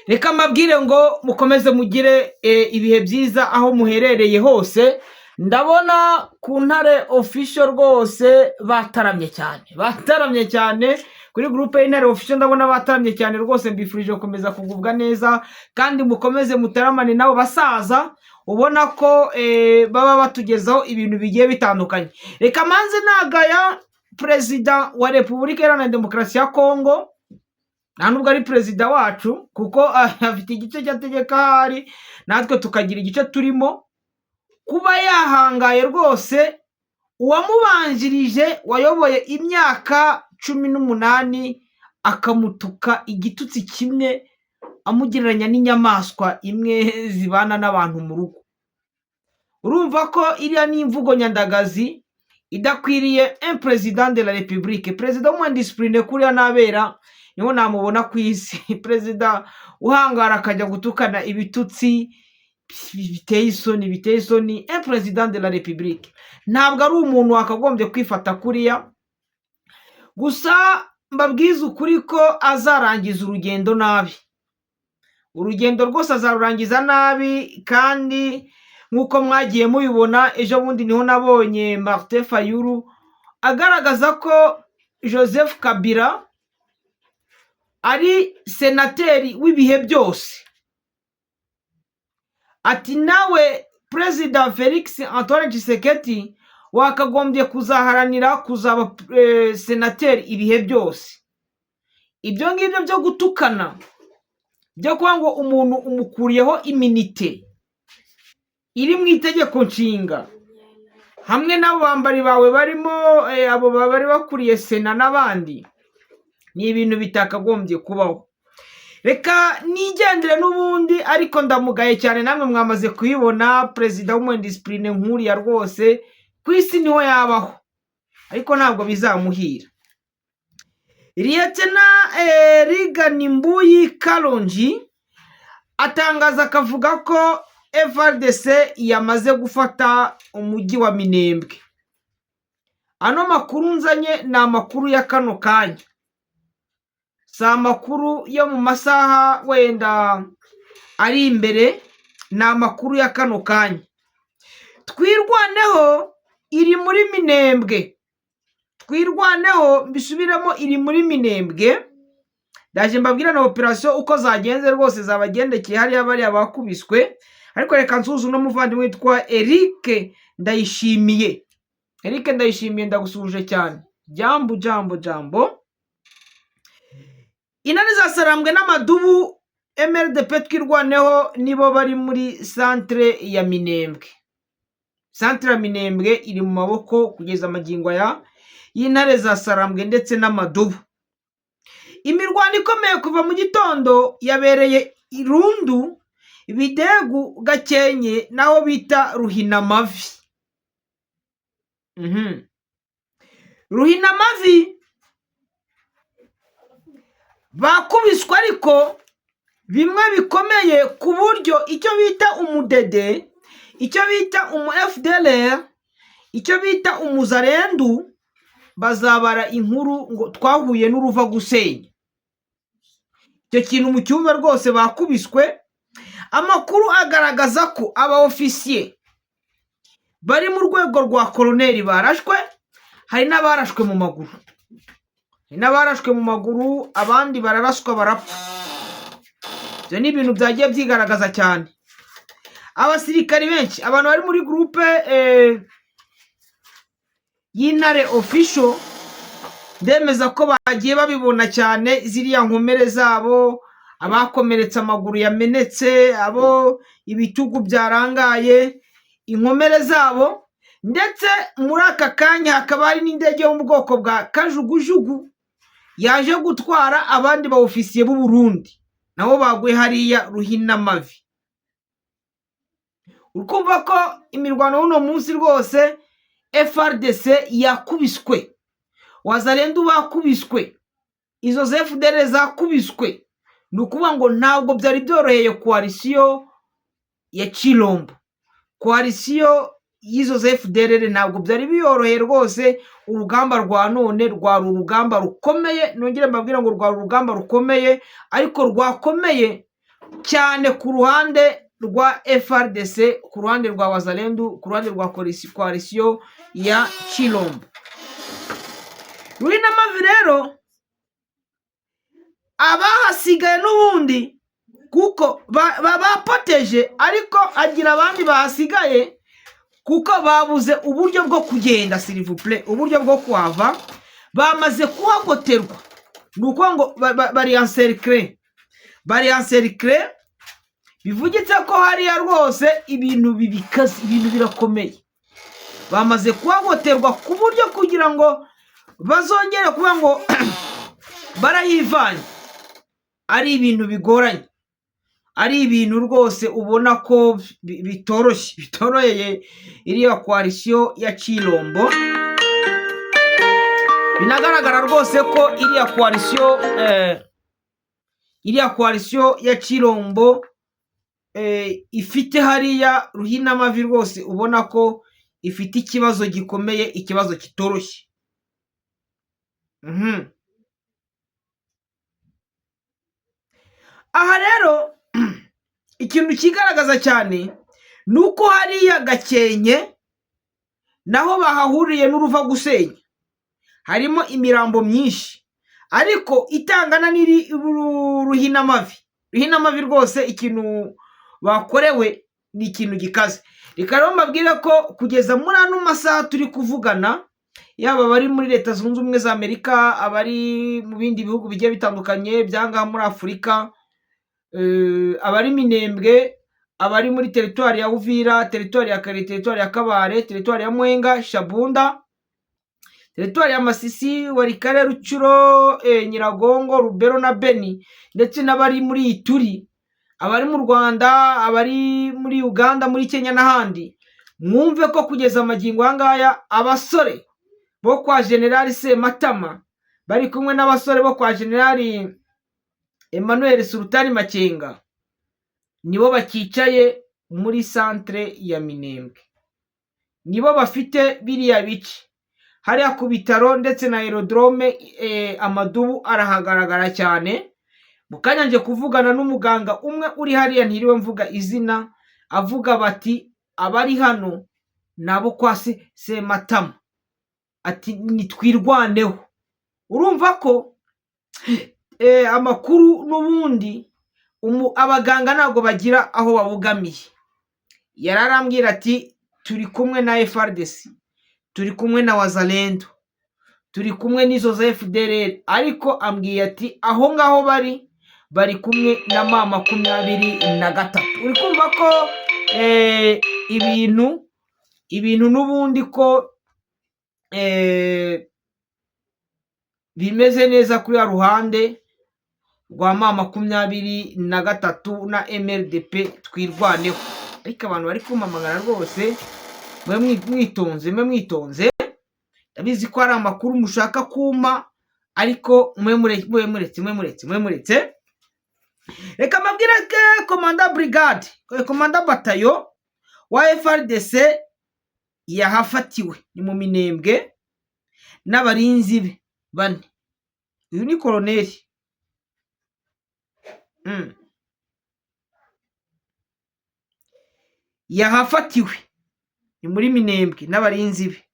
Reka mbabwire ngo mukomeze mugire ibihe byiza aho muherereye hose. Ndabona ku Ntare Official rwose bataramye cyane, bataramye cyane kuri groupe y'Intare Official. Ndabona bataramye cyane rwose. Mbifurije gukomeza kugubwa neza kandi mukomeze mutaramane nabo basaza, ubona ko baba batugezaho ibintu bigiye bitandukanye. Reka manze nagaya Perezida wa Repubulika Iharanira Demokarasi ya Kongo. Nta nubwo ari perezida wacu, kuko afite igice cy'ategeka ahari, natwe tukagira igice turimo. Kuba yahangaye rwose uwamubanjirije wayoboye imyaka 18, akamutuka igitutsi kimwe, amugereranya n'inyamaswa imwe zibana n'abantu mu rugo, urumva ko iriya ni imvugo nyandagazi idakwiriye un président de la République. Perezida w'umwandisipurine kuriya nabera niho namubona ku isi. Perezida uhangara akajya gutukana ibitutsi biteye isoni, biteye isoni, un président de la République ntabwo ari umuntu wakagombye kwifata kuriya. Gusa mbabwize ukuri ko azarangiza urugendo nabi, urugendo rwose azarurangiza nabi. Kandi nk'uko mwagiye mubibona, ejo bundi niho nabonye Martin Fayulu agaragaza ko Joseph Kabila ari senateri w'ibihe byose. Ati nawe Perezida Felix Antoine Tshisekedi wakagombye kuzaharanira kuzaba senateri ibihe byose. Ibyo ngibyo byo gutukana, byo kuba ngo umuntu umukuriyeho immunité iri mu itegeko nshinga, hamwe n'abo bambari bawe barimo abo bari bakuriye sena n'abandi, ni ibintu bitakagombye kubaho. Reka nigendere n'ubundi, ariko ndamugaye cyane, namwe mwamaze kuyibona. Perezida w'umwendisipurine nk'uriya rwose ku isi niho yabaho, ariko ntabwo bizamuhira. Liyetena Rigani Mbuyi Karonji atangaza akavuga ko FARDC yamaze gufata umujyi wa Minembwe. Ano makuru nzanye ni amakuru ya kano kanya, si amakuru yo mu masaha wenda ari imbere, ni amakuru ya kano kanya. Twirwaneho iri muri Minembwe. Twirwaneho, mbisubiremo, iri muri Minembwe. Ndaje mbabwira na operasiyo uko zagenze rwose, zabagendekeye hariya bariya bakubiswe. Ariko reka nsuhuze uno muvandimwe witwa Eric Ndayishimiye. Eric Ndayishimiye, ndagusuhuje cyane. Jambo, jambo, jambo. Intare za Sarambwe n'amadubu, MRDP Twirwaneho, nibo bari muri centre ya Minembwe. Centre ya Minembwe iri mu maboko kugeza amagingo aya y'intare za Sarambwe ndetse n'amadubu. Imirwano ikomeye kuva mu gitondo yabereye Irundu, Bidegu, Gakenke naho bita Ruhinamavi. Ruhinamavi bakubiswe, ariko bimwe bikomeye, ku buryo icyo bita umudede, icyo bita umu FDLR, icyo bita umuzarendu, bazabara inkuru ngo twahuye n'uruva gusenya. Icyo kintu mu cyumba rwose bakubiswe. Amakuru agaragaza ko aba ofisiye bari mu rwego rwa koroneri barashwe, hari n'abarashwe mu maguru, hari n'abarashwe mu maguru, abandi bararaswa barapfa. Ibyo ni ibintu byagiye byigaragaza cyane. Abasirikari benshi, abantu bari muri groupe y'Intare Official, ndemeza ko bagiye babibona cyane ziriya nkomere zabo, abakomeretse amaguru yamenetse, abo ibitugu byarangaye, inkomere zabo. Ndetse muri aka kanya hakaba hari n'indege yo mu bwoko bwa kajugujugu yaje gutwara abandi ba ofisiye b'u Burundi nabo baguye hariya Ruhinamavi. Urumva ko imirwano y'uno munsi rwose FARDC yakubiswe, Wazalendo bakubiswe, izo za FDLR zakubiswe. Ni ukuvuga ngo ntabwo byari byoroheye coalition ya Chilombo, coalition y'izo za FDLR, ntabwo byari biyoroheye rwose. Urugamba rwa none rwari urugamba rukomeye. Nongere mbabwira ngo rwari urugamba rukomeye, ariko rwakomeye cyane ku ruhande rwa FARDC, ku ruhande rwa Wazalendo, ku ruhande rwa coalition ya Chilombo. Ruhinamavi rero abahasigaye n'ubundi kuko bapoteje, ariko agira abandi bahasigaye kuko babuze uburyo bwo kugenda, s'il vous plaît, uburyo bwo kuhava, bamaze kuhagoterwa. Ni ukuvuga ngo bari encerclé, bari encerclé, bivugitse ko hariya rwose ibintu bibikaze, ibintu birakomeye. Bamaze kuhagoterwa ku buryo kugira ngo bazongere kuba ngo barahivanye ari ibintu bigoranye, ari ibintu rwose ubona ko bitoroshye, bitoroheye iriya coalition ya Chilombo. Binagaragara rwose ko iriya coalition ya Chilombo ifite hariya Ruhinamavi rwose ubona ko ifite ikibazo gikomeye, ikibazo kitoroshye. Aha rero ikintu kigaragaza cyane ni uko hariya Gakenke naho bahahuriye n'uruva gusenya, harimo imirambo myinshi ariko itangana n'iri Ruhinamavi. Ruhinamavi rwose ikintu bakorewe ni ikintu gikaze. Reka rero mbabwire ko kugeza muri ano masaha turi kuvugana, yaba abari muri Leta Zunze Ubumwe za Amerika, abari mu bindi bihugu bigiye bitandukanye byangaha muri Afurika, abari Minembwe, abari muri teritwari ya Uvira, teritwari ya Kare, teritwari ya Kabare, teritwari ya Mwenga, Shabunda, teritwari ya Masisi, Walikale, Rutshuru, Nyiragongo, Rubero na Beni, ndetse n'abari muri Ituri, abari mu Rwanda, abari muri Uganda, muri Kenya n'ahandi, mwumve ko kugeza amagingo aya ngaya abasore bo kwa Generali Sematama bari kumwe n'abasore bo kwa Generali Emmanuel Sultani Makenga, nibo bakicaye muri centre ya Minembwe, nibo bafite biriya bice hariya ku bitaro ndetse na aérodrome. Amadubu arahagaragara cyane. Mu kanya nje kuvugana n'umuganga umwe uri hariya, ntiriwe mvuga izina, avuga bati abari hano ni abo kwa Sematama, ati nitwirwaneho. Urumva ko amakuru n'ubundi abaganga ntabwo bagira aho babogamiye. Yari arambwira ati turi kumwe na FARDC, turi kumwe na Wazalendo, turi kumwe n'izo za FDLR, ariko ambwiye ati aho ngaho bari kumwe na M23. Uri kumva ko ibintu n'ubundi ko bimeze neza kuri ya ruhande rwa M23 na MRDP Twirwaneho. Ariko abantu bari kumpamagara rwose, mwe mwitonze, mwe mwitonze, ndabizi ko hari amakuru mushaka kumpa, ariko mwe muretse, mwe muretse, mwe muretse. Reka mbabwire ko commandant brigade, commandant bataillon wa FARDC yahafatiwe, ni mu Minembwe, n'abarinzi be bane. Uyu ni koroneri. Yahafatiwe ni muri Minembwe n'abarinzi be.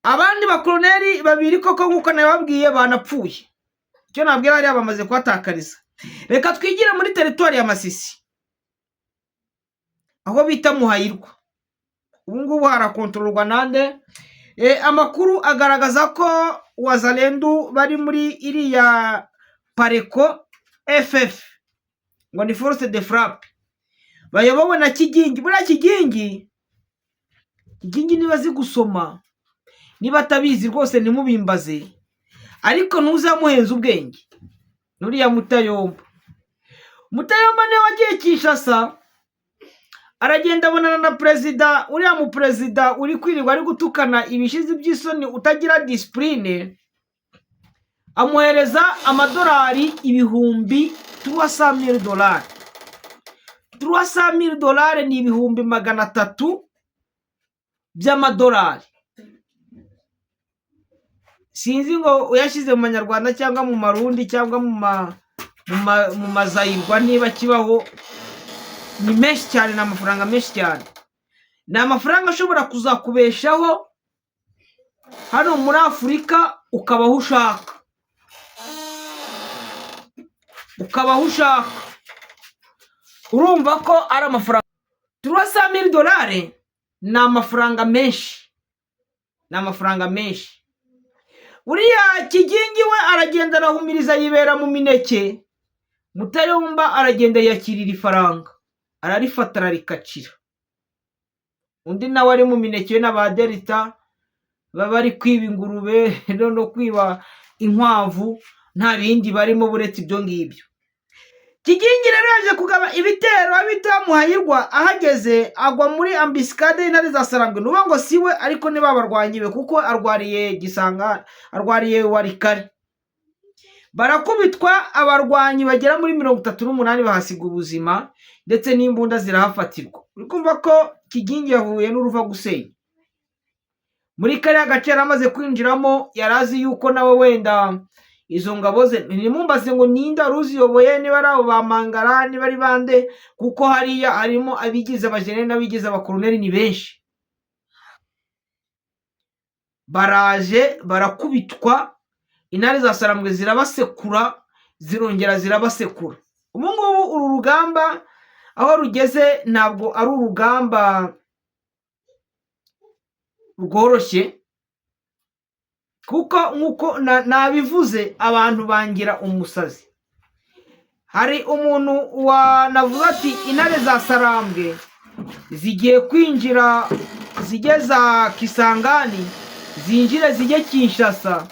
Abandi bakoroneri babiri koko nk'uko nababwiye banapfuye, icyo nabwira hariya bamaze kuhatakariza. Reka twigire muri teritwari ya Masisi aho bita Muhayirwa, ubu ngubu harakontororwa nande? Amakuru agaragaza ko Wazalendu bari muri iriya Pareko FF, ngo ni force de frappe, bayobowe na Kigingi. Buriya Kigingi, Kigingi niba azi gusoma, niba atabizi rwose ntimubimbaze, ariko ntuzamuhenze ubwenge nuriya Mutayomba. Mutayomba niwe wagiye Kinshasa, aragenda abonana na perezida, uriya muperezida uri kwirirwa ari gutukana ibishizi by'isoni, utagira discipline, amuhereza amadolari ibihumbi 300,000 dolari. 300,000 dolari ni 300,000 by'amadolari. Sinzi ngo uyashyize mu manyarwanda cyangwa mu marundi cyangwa mu mu mazayirwa niba kibaho, ni menshi cyane, ni amafaranga menshi cyane, ni amafaranga ashobora kuzakubeshaho hano muri Afurika, ukabaho ushaka, ukabaho ushaka. Urumva ko ari amafaranga, 300 000 dolari ni amafaranga menshi, ni amafaranga menshi. Uriya Kigingi we aragenda arahumiriza, yibera mu mineke. Mutayomba aragenda yakirira ifaranga, ararifata, ararikacira. Undi nawe ari mu mineke n'aba Delta baba bari kwiba ingurube no kwiba inkwavu, nta bindi barimo buretse ibyo ngibyo. Kigingi rero yaje kugaba ibitero abita Muhayirwa, ahageze agwa muri embuscade y'intare za Sarambwe. Nuba ngo si we, ariko niba abarwanyi be, kuko arwariye Gisanga, arwariye Warikare, barakubitwa, abarwanyi bagera muri 38 bahasiga ubuzima, ndetse n'imbunda zirahafatirwa. Uri kumva ko Kigingi yahuye n'uruva gusenya muri kariya gace yari amaze kwinjiramo. Yari azi yuko nawe wenda izo ngabo ze, ntimumbaze ngo ninde wari uziyoboye, niba ari abo ba Mangara, niba ari bande, kuko hariya harimo abigize abajeneri n'abigize abakoroneri, ni benshi. Baraje barakubitwa, intare za Sarambwe zirabasekura, zirongera zirabasekura. Ubu ngubu uru rugamba aho rugeze ntabwo ari urugamba rworoshye, kuko nk'uko nabivuze, abantu bangira umusazi. Hari umuntu wanavuze ati intare za Sarambwe zigiye kwinjira, zijye za Kisangani, zinjire zijye Kinshasa,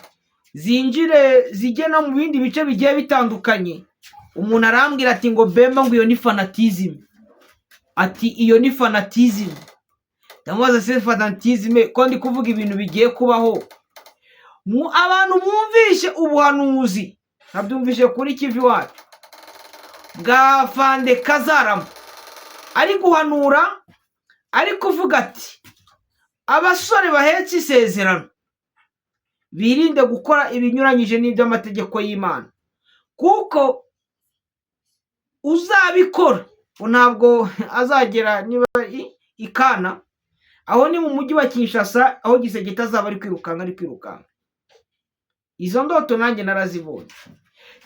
zinjire zijye no mu bindi bice bigiye bitandukanye. Umuntu arambwira ati ngo Bemba, ngo iyo ni fanatisme, ati iyo ni fanatisme. Ndamubaza: se fanatisme ko ndi kuvuga ibintu bigiye kubaho? Abantu bumvishe ubuhanuzi, nabyumvishe kuri Kivi wacu bwa Fande Kazarama, ari guhanura, ari kuvuga ati abasore bahetse isezerano birinde gukora ibinyuranyije n'iby'amategeko y'Imana, kuko uzabikora ntabwo azagera niba ikana aho ni mu mujyi wa Kinshasa, aho Gisegeti azaba ari kwirukanka, ari kwirukanka. Izo ndoto nanjye narazibonye.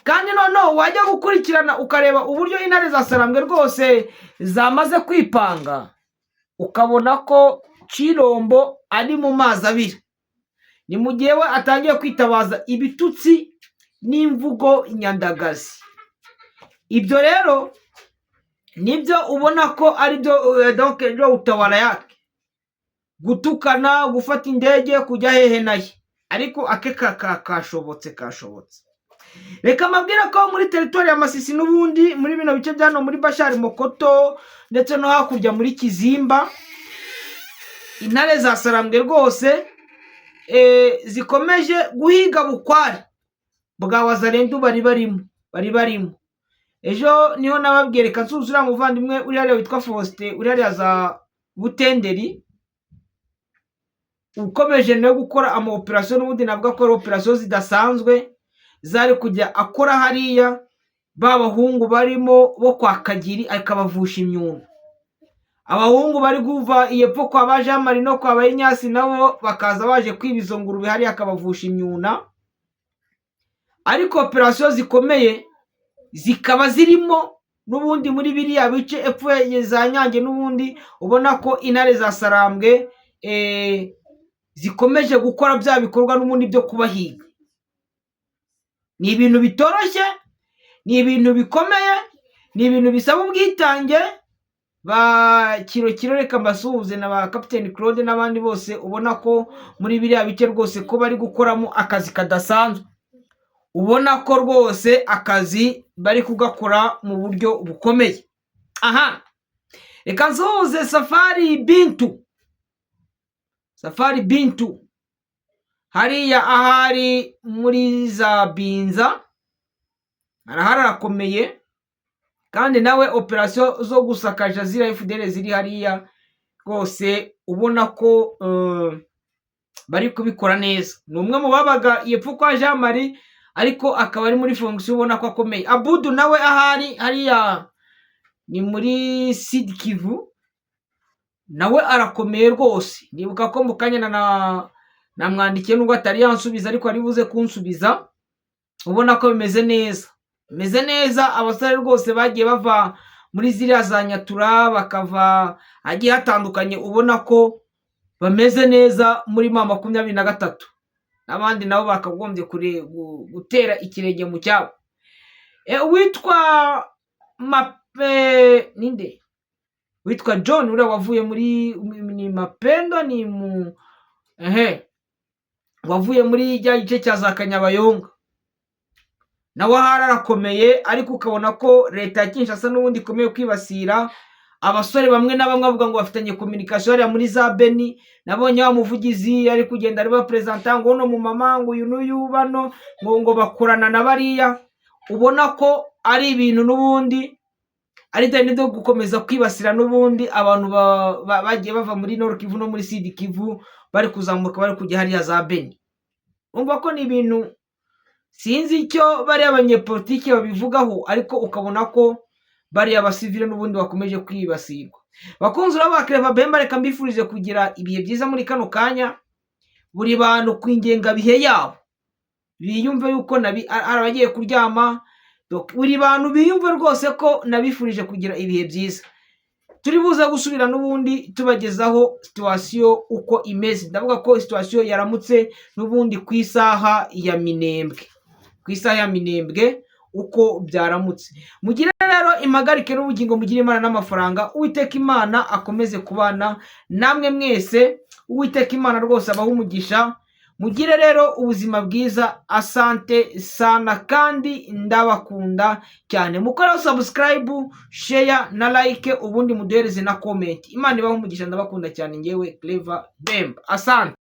Kandi noneho wajya gukurikirana ukareba uburyo intare za Sarambwe rwose zamaze kwipanga, ukabona ko Cirombo ari mu mazi abira. Ni mu gihe we atangiye kwitabaza ibitutsi n'imvugo nyandagazi. Ibyo rero nibyo ubona ko ari byo, donc byo utawala yake, gutukana, gufata indege, kujya hehe naye, ariko ake kashobotse, kashobotse. Reka mbabwire ko muri teritwari ya Masisi, n'ubundi muri bino bice bya hano muri Bashari Mokoto, ndetse no hakurya muri Kizimba, intare za Sarambwe rwose zikomeje guhiga bukware bwa Wazalendu bari barimo. Ejo niho nababwiye, reka nsuhuze uriya muvandimwe uri hariya witwa Faustin, uri hariya za Butenderi, ukomeje nawe gukora ama operasiyo. N'ubundi navuga ko ari operasiyo zidasanzwe zari kujya akora hariya, ba bahungu barimo bo kwa Kagiri akabavusha imyuno, abahungu bari kuva iyepfo kwa ba Jean Marie no kwa ba Inyasi, nabo bakaza baje kwiba izo ngurube hariya, akabavusha imyuna. Ariko operasiyo zikomeye zikaba zirimo n'ubundi muri biriya bice epfo za Nyange, n'ubundi ubona ko intare za Sarambwe zikomeje gukora bya bikorwa n'ubundi byo kubahiga. Ni ibintu bitoroshye, ni ibintu bikomeye, ni ibintu bisaba ubwitange. Ba Kiro Kiro, reka mbasuhuze, na ba Kapiteni Claude n'abandi bose, ubona ko muri biriya bice rwose ko bari gukoramo akazi kadasanzwe, ubona ko rwose akazi bari kugakora mu buryo bukomeye. Aha reka nsuhuze Safari Bintu, Safari Bintu hariya ahari muri za Binza, arahari arakomeye, kandi nawe operasiyo zo gusakaja ziriya FDLR ziri hariya rwose, ubona ko bari kubikora neza. Ni umwe mu babaga yepfo kwa Jean Marie, ariko ubu ngubu akaba ari Ariko akaba ari muri fonction, ubona ko akomeye. Abudu nawe ahari hariya ni muri Sud Kivu, nawe arakomeye rwose. Nibuka ko mu kanya namwandikiye, nubwo atari yansubiza, ariko ari buze kunsubiza. Ubona ko bimeze neza, bimeze neza. Abasore rwose bagiye bava muri ziriya za Nyatura, bakava ahagiye hatandukanye, ubona ko bameze neza muri M23. N'abandi nabo bakagombye gutera ikirenge mu cyabo. Uwitwa Mape ninde, witwa John uriya wavuye muri ni Mapendo, ni mu ehe, wavuye muri rya gice cya za Kanyabayonga, nawe ahari arakomeye. Ariko ukabona ko leta ya Kinshasa n'ubundi ikomeye kwibasira abasore bamwe na bamwe, bavuga ngo bafitanye communication hariya muri za Beni. Nabonye wa muvugizi ari kugenda ari baperezanta ngo uno mumama, ngo uyu n'uyu bano, ngo bakorana na bariya. Ubona ko ari ibintu n'ubundi ari deni byo gukomeza kwibasira n'ubundi abantu bagiye bava muri Nord Kivu no muri Sud Kivu, bari kuzamuka, bari kujya hariya za Beni. Umva ko ni ibintu sinzi icyo bariya abanyepolitiki babivugaho, ariko ukabona ko bariya basivile n'ubundi bakomeje kwibasirwa. Bakunzi rero ba Clever Bemba, reka mbifurije kugira ibihe byiza muri kano kanya. Buri bantu ku ingengabihe yabo biyumve yuko ari abagiye kuryama. Buri bantu biyumve rwose ko nabifurije kugira ibihe byiza. Turi buze gusubira n'ubundi tubagezaho situation uko imeze. Ndavuga ko situation yaramutse n'ubundi ku isaha ya Minembwe, ku isaha ya Minembwe uko byaramutse. Mugire rero impagarike n'ubugingo, mugire Imana n'amafaranga. Uwiteka Imana akomeze kubana namwe mwese. Uwiteka Imana rwose abahe umugisha. Mugire rero ubuzima bwiza. Asante sana kandi ndabakunda cyane. Mukoreho subscribe, share na like, ubundi muduhereze na comment. Imana ibahe umugisha, ndabakunda cyane. Ngewe Clever Bemba, asante.